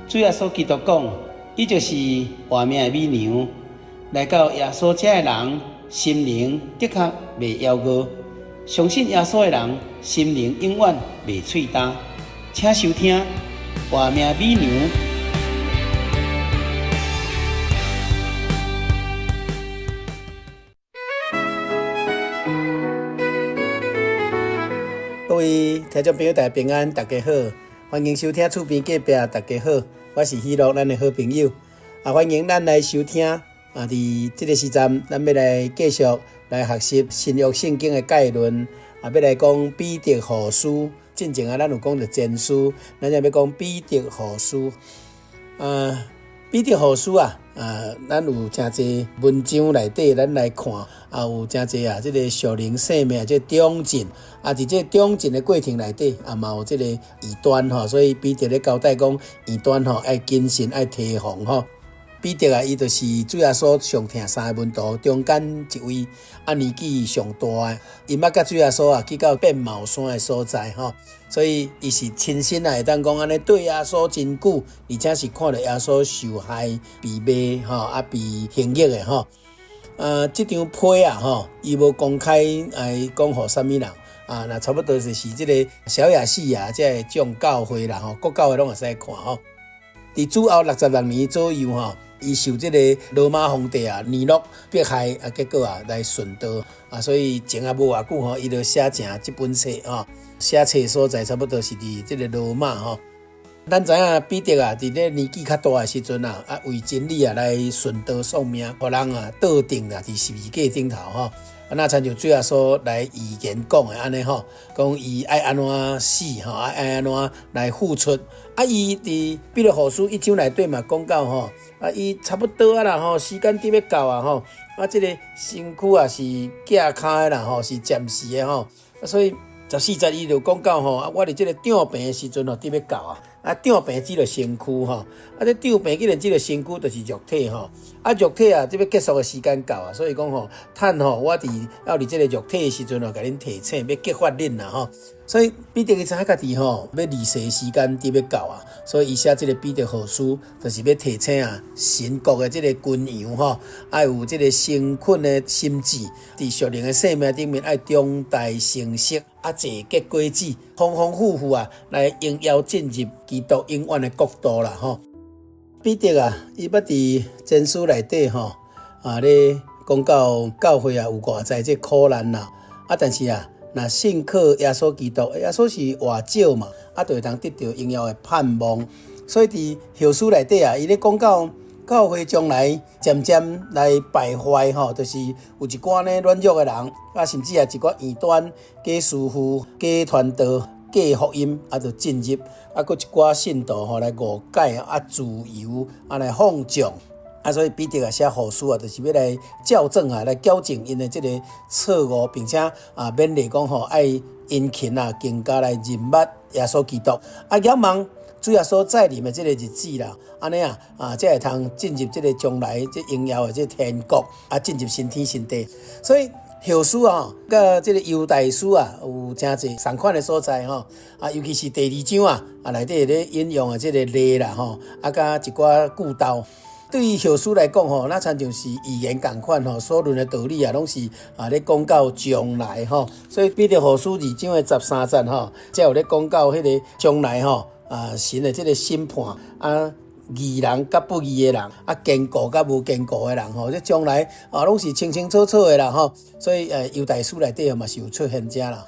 主耶穌基督講，伊就是活命的米糧。來到耶穌遮的人，心靈的確袂枵餓；相信耶穌的人，心靈永遠袂喙焦。請收聽活命米糧。各位聽眾朋友，大家平安，大家好，歡迎收聽厝邊隔壁，大家好，我是喜樂，咱的好朋友，啊，歡迎咱來收聽。啊，佇這个時陣，咱欲來繼續來學習新約聖經的概論，啊，欲來講彼得後書。進前啊，咱有講著前書，咱現在欲講彼得後書。啊，彼得後書啊，啊，咱有誠濟文章內底，咱來看，啊，有誠濟啊，這个屬靈生命這个長進，啊，佇這个長進的過程內底，啊，嘛有這个異端吼，所以彼得咧交代講異端吼，愛謹慎，愛提防吼。彼得啊，伊就是主耶穌上疼三个門徒中間一位，啊年紀上大的，伊捌佮主耶穌啊去到變帽山的所在吼，所以伊是親身啊，會當講按呢綴耶穌真久，而且是看著耶穌受害、被賣吼，啊被刑獄的吼。啊，這張批啊吼，伊無公開來講予啥物人啊，若差不多就是這个小亞細亞這个眾教會啦吼，各教會攏會使看吼。佇主後66年左右吼，伊受這个羅馬皇帝啊尼祿迫害啊，結果啊來殉道啊，所以前啊無偌久吼，伊就寫成這本冊吼，寫冊所在差不多是佇這个羅馬吼。咱知影彼得啊，佇咧年紀較大的時陣啊，啊為真理啊來殉道喪命，予人啊倒釘啊佇十字架頂頭吼。啊，若親像主耶穌來預言講的按呢吼，講伊愛按怎死吼，愛按怎來付出。啊，伊佇彼得後書一章內底嘛講到吼，啊，伊差不多啊啦吼，時間佇欲到啊吼，啊，這个身軀啊是寄跤的啦吼，是暫時的吼，啊，所以14節伊就講到吼，啊，我佇這个重病的時陣吼，佇欲到啊。啊，重病指著身軀吼，啊，這重病既然指著身軀，就是肉體吼。啊，肉體啊，這欲結束的時間到啊，所以講吼，趁吼，我佇猶佇這个肉體的時陣吼，共恁提醒，欲激發恁啦吼。所以彼得伊知影家己吼，欲離世的時間佇欲到啊，所以伊寫這个彼得後書，就是欲提醒啊，神國的這个群羊吼，愛有這个誠懇的心志，佇屬靈的生命頂面愛長大成熟。啊，坐結果子，豐豐富富啊，來榮耀進入基督永遠的國度啦吼。彼得啊，伊捌佇前書內底吼，啊咧講到教會啊有偌濟這苦難啦，啊，但是啊，若信靠耶穌基督，耶穌是活石嘛，啊，就會當得著榮耀的盼望。所以佇後書內底啊，伊咧講到教會將來漸漸來敗壞吼，就是有一寡呢軟弱的人，啊，甚至啊一寡異端、假師傅、假傳道、假福音，啊，就進入，啊，閣一寡信徒吼來誤解啊，自由啊來放縱，啊，所以彼得啊寫後書啊，就是欲來校正啊，來矯正𪜶的這个錯誤，並且啊勉勵講吼，愛殷勤啊，更加來認捌耶穌基督，啊，仰望主耶穌再臨的這个日子啦，按呢啊，啊，才會通進入這个將來這榮耀的這天國，啊，進入新天新地。所以後書啊，佮這个猶大書啊，有誠濟仝款的所在吼，啊，尤其是第二章啊，啊，內底咧引用的這个例啦吼，啊，佮一寡句逗。對於後書來講吼，若親像是預言仝款吼，所論的道理啊，攏是啊咧講到將來吼。所以彼得後書二章的13節吼，才有咧講到彼个將來吼。啊，神的這个審判啊，義人佮不義的人，啊，堅固佮無堅固的人吼，這將來啊，攏是清清楚楚的啦吼。所以，猶大書內底嘛是有出現這啦，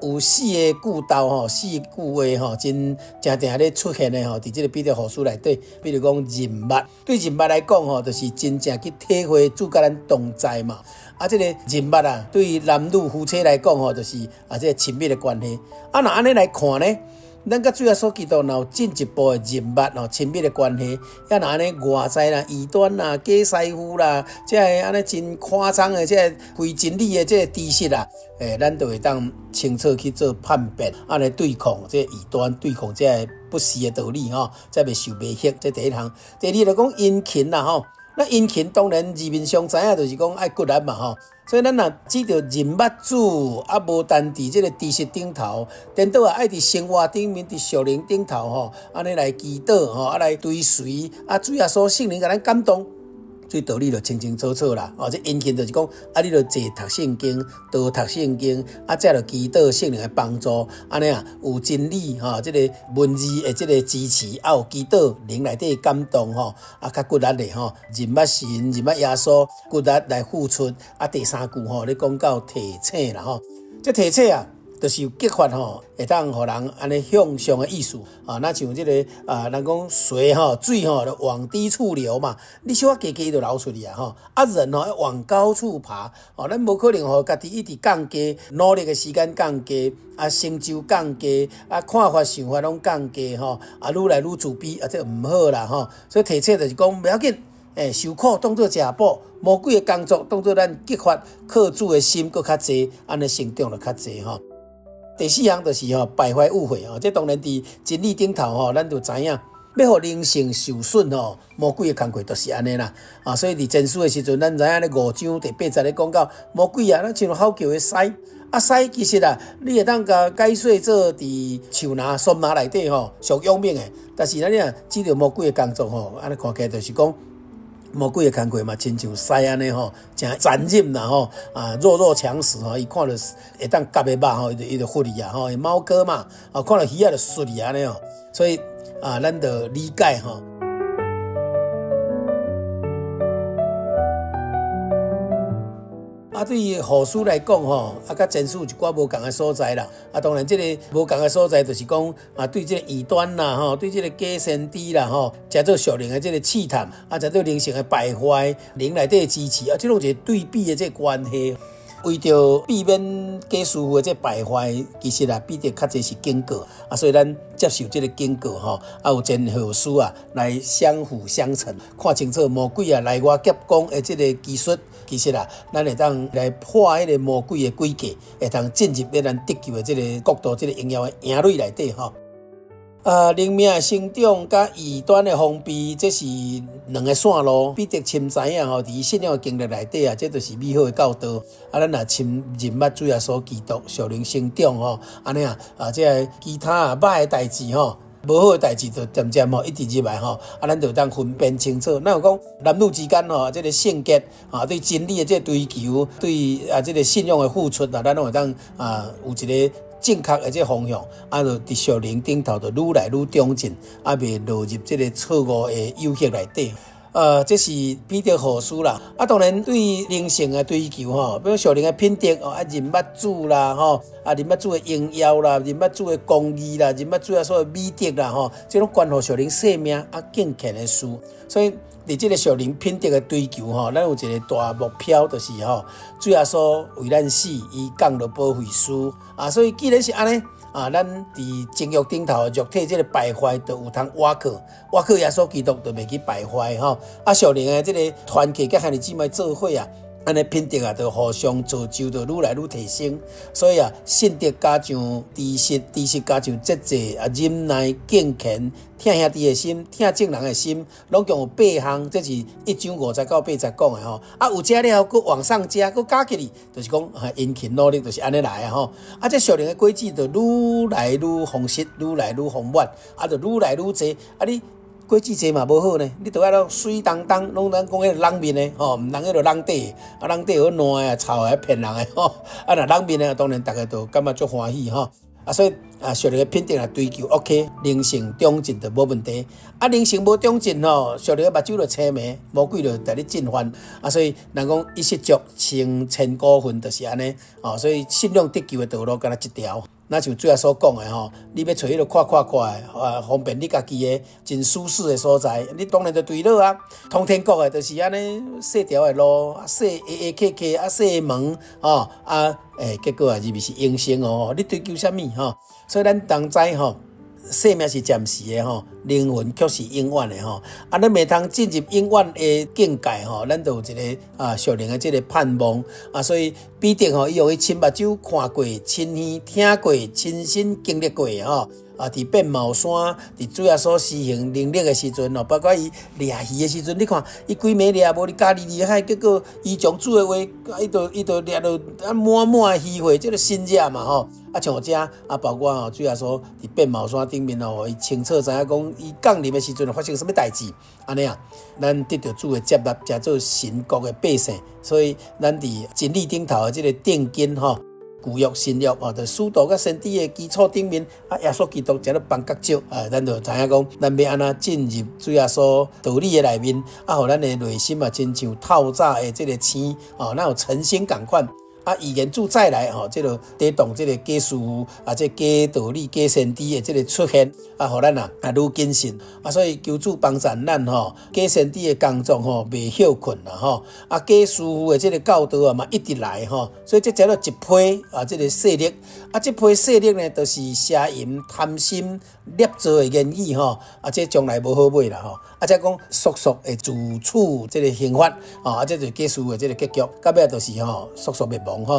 有四个句逗吼，四句話吼，真誠定咧出現的吼，佇這个彼得後書內底，比如講認捌，對認捌來講吼，就是真正去體會主佮咱同在嘛。啊，這个認捌啊，對男女夫妻來講吼，就是啊，這个親密的關係。啊，若按呢來看呢？咱佮主耶穌基督若有進一步的認捌吼，親密的關係，抑若按呢外在啦、異端啦、假師傅啦，這个按呢真誇張的這个非真理的這个知識啦，咱就會當清楚去做判別，按呢對抗這个異端，對抗這个不實的道理吼，才袂受迷惑。這第一項，第二就講殷勤啦吼。那殷勤當然字面上知影就是講愛骨力嘛吼，所以咱若指著認捌主，啊無單佇這個知識頂頭，顛倒啊愛佇生活頂面，佇屬靈頂頭吼，按呢來祈禱吼，啊來追隨，啊主耶穌聖靈共咱感動。這道理就清清楚楚啦，哦，這殷勤就是講，啊，你著濟讀聖經，多讀聖經，啊，再著祈禱聖靈的幫助，按呢啊，有真理吼，這個文字的這個支持，啊，有祈禱靈內底感動吼，啊，較骨力的吼，認捌神，認捌耶穌，骨力來付出，啊，第三句吼，咧講到提醒啦吼，這提醒啊。就是有激發吼，會當予人按呢向上的意思啊。若像這個啊，人講水吼，水吼，就往低處流嘛。你小可低低就流出去啊吼。啊，人吼要往高處爬哦，咱無可能予家己一直降低，努力的時間降低，啊，成就降低，啊，看法想法攏降低吼，啊，愈來愈自卑啊，這毋好啦吼。所以提醒就是講，袂要緊，欸，受苦當做食補，魔鬼的工作當做咱激發靠主的心閣較濟，按呢成長就較濟吼。第四項就是吼敗壞誤會吼，這當然佇真理頂頭吼，咱就知影，欲予靈性受損吼，魔鬼的工課就是按呢啦。啊，所以佇前書的時陣，咱知影咧五章第八節咧講到魔鬼啊，咱親像吼叫的獅，啊獅其實啊，你會當共解說做佇樹林、森林內底吼上勇猛的，但是咱若指著魔鬼的工作吼，按呢看起來就是講。魔鬼的工課嘛，親像獅按呢吼，誠殘忍啦吼，啊弱肉強食吼，伊看著會當夾的肉吼，伊就伊就糞去啊吼，貓哥嘛，啊看著魚仔就嗍去按呢吼，所以啊，咱就理解吼。啊，對於後書來講吼，啊，佮前書有一寡無仝的所在啦。啊，當然這個無仝的所在，就是講啊，對這個異端啦，吼，對這個假先知啦，吼，誠做屬靈的這個試探，啊，誠做靈性的敗壞，靈內底的支持，啊，這攏一個對比的這個關係。為著避免假師傅的這敗壞，其實啊，彼得較濟是警告啊，所以咱接受這個警告吼，啊有前後書啊來相輔相成，看清楚魔鬼啊內外夾攻的這個技術，其實啊，咱會當來破彼個魔鬼的詭計，會當進入欲咱得救的這個國度，這個榮耀的營壘內底吼。啊，靈命的成長佮異端的防備，這是兩个線路。彼得深知影吼，佇信仰的經歷內底啊，這就是美好的教導。啊，咱若深認捌主耶穌基督，屬靈成長吼，按呢啊，啊，這个其他啊歹的代誌吼，無好的代誌就漸漸吼一直入來吼，啊，咱就會當分辨清楚。咱有講男女之間吼，這个聖潔啊，對真理的這个追求，對啊，這个信仰的付出啊，咱攏會當啊有一個。正確的這個方向，啊，就佇屬靈頂頭就愈來愈長進，啊，袂落入這個錯誤的誘惑內底。這是彼得後書啦。啊，當然對靈性的追求吼，比如屬靈的品德哦，啊，認捌主啦，吼，啊，認捌主的榮耀啦，認捌主的公義啦，認捌主耶穌的美德啦，吼，這攏關乎屬靈生命啊敬虔的事。所以，佇這個屬靈品德的追求吼，咱有一個大目標，就是吼，主耶穌為咱死，伊降落保惠師啊。所以，既然是按呢啊，咱佇情欲頂頭肉體這個敗壞，就有通倚靠，倚靠耶穌基督，就袂去敗壞吼。啊，屬靈的這個團契佮兄弟姊妹做伙啊。按呢品德啊，就互相造就，就愈來愈提升。所以啊，信德加上知識，知識加上節制啊，忍耐、敬虔、疼兄弟的心、疼眾人的心，攏共有八項。這是一章五節到八節講的吼。啊，有這了後，閣往上加，閣加起來，就是講殷勤努力，就是按呢來的吼。啊，這屬靈的果子就愈來愈豐實，愈來愈豐滿，啊，就愈來愈濟。啊，你。果子濟嘛無好呢，你著愛攏媠當當，攏咱講彼个籠面的吼，毋通彼落籠底，啊籠底好爛的、臭的、騙人的吼。啊若籠面的，當然逐家就感覺足歡喜吼。啊所以啊，屬靈的品德若追求 OK，靈性長進就無問題。啊靈性無長進吼，屬靈的目睭就青盲，魔鬼就共你進犯。啊所以人講一失足成千古恨，就是按呢。哦，所以信仰得救的道路敢若一條。若像主耶穌講的吼，你欲揣彼个闊闊闊的，啊，方便你家己的真舒適的所在，你當然就對落啊。通天國的就是按呢細條的路，啊細下下磕磕，啊細的門，吼啊，欸，結果啊入去是永生哦。你追求啥物吼？所以咱當知吼，生命是暫時的吼，靈魂卻是永遠的吼。啊，咱袂通進入永遠的境界吼，咱就有一个屬靈的這个盼望啊。所以彼得吼，伊用伊親目睭看過、親耳聽過、親身經歷過吼。啊！佇變帽山，佇主耶穌施行能力的時陣哦，包括伊掠魚的時陣，你看伊規暝掠無佇加利利海，結果依從主的話，伊就掠著啊滿滿的魚貨，這个神跡嘛吼。啊，像這啊，包括吼主耶穌佇變帽山頂面哦，予伊清楚知影講，伊降臨的時陣發生啥物代誌。按呢啊，咱得著主的接納，成做神國的百姓，所以咱佇真理頂頭的這个定根吼。舊約新約哦，佇使徒佮先知的基礎頂面，啊，耶穌基督成做房角石啊，咱就知影講，咱欲按怎進入主耶穌道理的內面，啊，予咱的內心嘛，親像透早的這个星哦，咱有晨星仝款。啊，預言主再來吼，這个抵擋這个假師傅啊，這个假道理、假先知的這个出現，啊，予咱啊啊愈謹慎啊，所以求主幫助咱吼，假先知的工作吼袂歇睏啦吼，啊，假師傅的這个教導啊嘛一直來吼，所以這叫做一批啊，這个勢力啊，這批勢力呢，就是邪淫、貪心、捏造的言語吼，啊，這將來無好尾啦吼，啊，這講速速會自處這个刑罰，啊，這就是假師傅的這个結局，到尾就是吼速速滅亡。吼，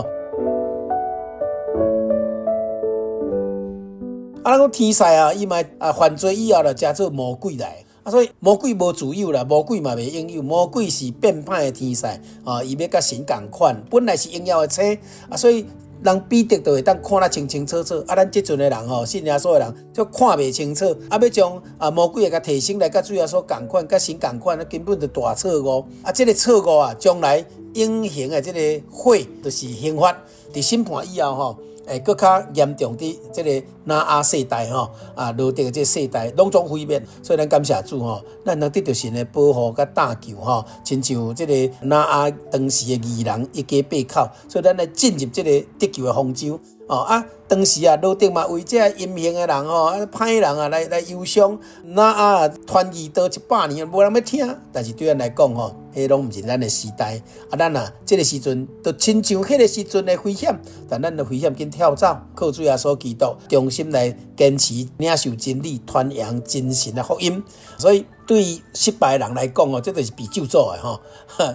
啊，咱講天使啊，伊嘛啊犯罪以後就成做魔鬼來，啊，所以魔鬼無自由啦，魔鬼嘛袂擁有，魔鬼是變歹的天使，啊，伊欲佮神仝款，本來是榮耀的星，啊，所以人彼得就會當看得清清楚楚，啊，咱這陣的人吼，信耶穌的人就看袂清楚，啊，欲將啊魔鬼會共提升來佮主耶穌仝款，佮神仝款，根本就大錯誤，啊，這个錯誤啊，將來。永恆的這个火，就是刑罰。佇審判以後吼，會閣較嚴重佇這个挪亞世代吼，啊，羅得的這个世代攏總毀滅。所以咱感謝主吼，咱能得著神的保護佮搭救吼，親像這个挪亞當時的義人一家八口，所以咱來進入這个得救的方舟。哦啊，當時啊，羅得嘛為這个淫行的人吼，啊歹人啊來來憂傷，挪亞傳義道100年，無人欲聽。但是對咱來講吼，彼攏毋是咱的時代。啊，咱啊，這个時陣就親像彼个時陣的危險，但咱的危險緊跳走，靠主耶穌基督，忠心來堅持領受真理，傳揚真神的福音。所以。對失敗的人來講哦，這就是被咒詛的吼，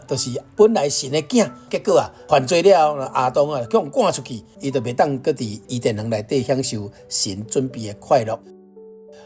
就是本來神的囝，結果啊犯罪了，亞當啊予人趕出去，伊就袂當閣佇伊甸園內底享受神準備的快樂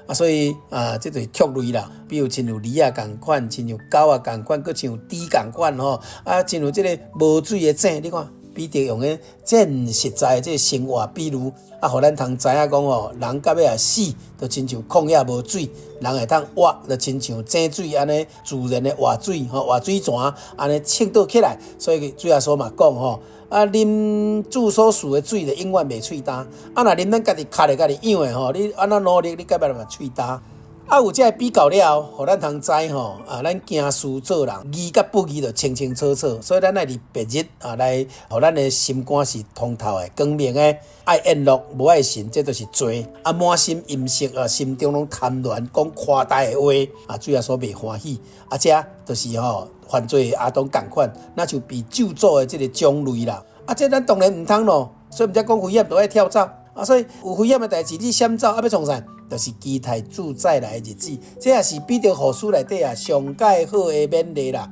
啊，所以啊，這就是畜類啦，比如親像鯉仔仝款，親像狗仔仝款，閣親像豬仝款吼，啊，親像這个無水的井，你看。彼得用个真實在的這个生活比喻，啊，予咱通知影講吼，人到尾啊死，就親像曠野無水，人會當活，就親像井水按呢自然的活水吼，活水泉按呢清倒起來。所以主耶穌嘛講吼，啊，啉主所賜的水就永遠袂喙焦，啊，若啉咱家己較咧家己養的吼，你按怎努力，你到尾嘛喙焦。啊，有這个比較了後，予咱通知吼，啊，咱行事做人，義佮不義就清清楚楚。所以咱愛佇白日啊，來予咱的心肝是通透的、光明的。愛宴樂，無愛神，這就是罪。啊，滿心淫色啊，心中攏貪戀，講誇大的話，啊，主耶穌袂歡喜。啊，這就是吼犯罪的亞當仝款，若像被咒詛的這个種類啦。啊，這咱當然毋通咯，所以毋才講危險就愛跳走。啊，所以有危險的代誌，你閃走啊，欲創啥？就是期待主再來的日子，這也是彼得後書內底啊上蓋好的勉勵啦。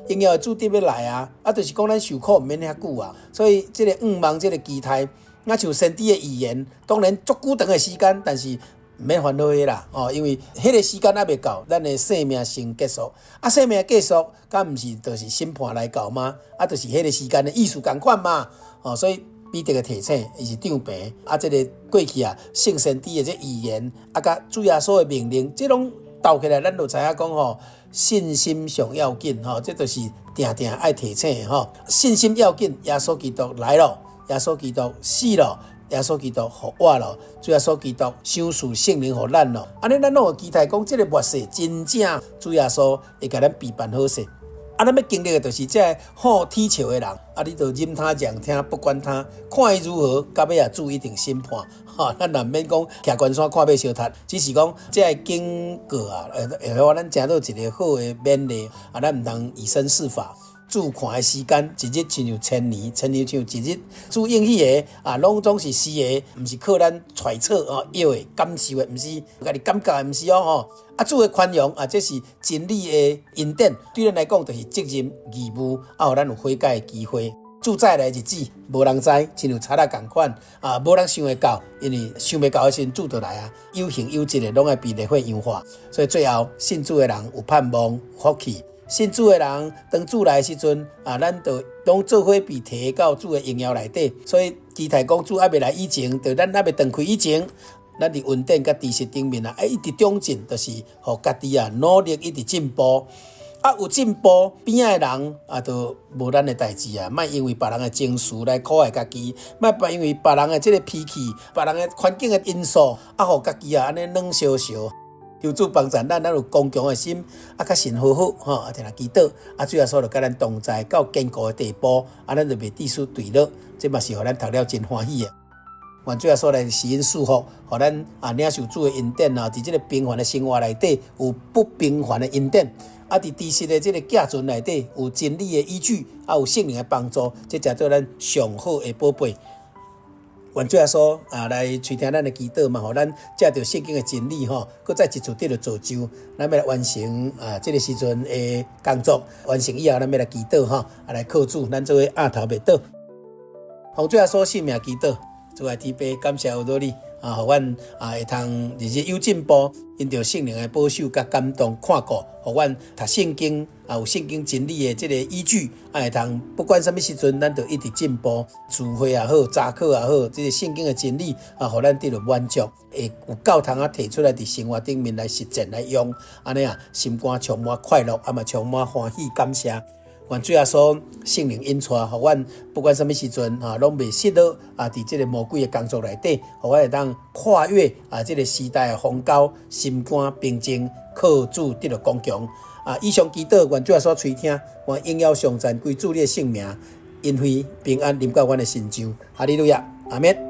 榮耀的主得欲來啊！啊，就是講咱受苦毋免遐久啊。所以這个向望，這个期待，若像先知的預言，當然足久長的時間，但是。毋免煩惱彼啦，哦，因為彼个時間猶未到，咱的生命先結束。啊，生命結束，敢毋是就是審判來到嗎？啊，就是彼个時間的意思仝款嘛。哦，所以彼得的提醒，伊是長平。啊，這个過去啊，聖先知的這預言，啊，佮主耶穌的命令，這攏鬥起來，咱就知影講吼，信心上要緊吼，這就是定定愛提醒的吼。信心要緊，耶穌基督來了，耶穌基督死了。耶穌基督復活了，主耶穌基督賞賜聖靈予咱咯。按呢，咱攏有期待講，這个末世真正主耶穌會共咱備辦好勢。啊，咱欲經歷的就是這个好體笑的人。啊，你就任他講聽，不管他，看伊如何，到尾啊主一定審判。哈，咱也毋免講徛懸山看馬相踢，只是講這个警告啊，會予咱成做一个好的勉勵。啊，咱毋通以身試法。主看的時間，一日親像千年，千年像一日。主應許的啊，攏總是實的，毋是靠咱揣測哦，臆的感受的，毋是家己感覺的，毋是哦吼。啊，主的寬容啊，這是真理的恩典，對咱來講就是責任義務，啊，予咱有悔改的機會。主再來日子，無人知，親像賊仔仝款啊，無人想會到，因為想袂到的時陣，主就來啊。有形有質的，攏愛被烈火融化。所以最後信主的人有盼望、有福氣。信主的人，當主來的時陣啊，咱就攏做伙被提到主的榮耀內底。所以期待講主猶未來以前，就咱猶未斷開以前，咱佇恩典佮知識頂面啊，一直長進，就是予家己啊努力一直進步。啊，有進步邊仔的人啊，就無咱的代誌啊。莫因為別人的情緒來苦害家己，莫因為別人的這个脾氣、別人的環境的因素，啊，予家己啊按呢軟燒燒。求主幫助咱，咱有剛強的心，啊，佮神好好吼，啊，定定祈禱，啊，主耶穌就佮咱同在到堅固的地步，啊，咱就袂致使墜落，這嘛是予咱讀了真歡喜的。願主耶穌來施恩賜福，予咱啊領受主的恩典啊，佇這个平凡的生活內底有不平凡的恩典，啊，佇知識的這个寄存內底有真理的依據，啊，有聖靈的幫助，這才做咱上好的寶貝。願主耶穌啊，來垂聽咱的祈禱嘛，予咱藉著聖經的真理吼，閣再一次得著造就。咱欲來完成啊，這个時陣的工作，完成以後，咱欲來祈禱吼，啊來靠主，咱做伙掩頭默禱。奉主耶穌聖名祈禱，主愛天父，感謝有多你啊，予阮啊會通日日有進步，因著聖靈的保守佮感動看顧，予阮讀聖經啊有聖經真理的這个依據，啊會通不管啥物時陣，咱都一直進步。聚會也好，查考也好，這个聖經的真理啊，予咱得著滿足，會有夠通啊提出來佇生活頂面來實踐來用，按呢啊，心肝充滿快樂，啊嘛充滿歡喜感謝。願主耶穌聖靈引帶，予阮不管啥物時陣啊，攏袂失落啊！佇這个魔鬼的工作內底，予阮會當跨越啊這个時代的鴻溝，心肝平靜，靠主得著剛強。啊！以上祈禱，願主耶穌垂聽，願榮耀頌讚歸主你的聖名，恩惠平安臨到阮的身上。哈利路亞，阿們。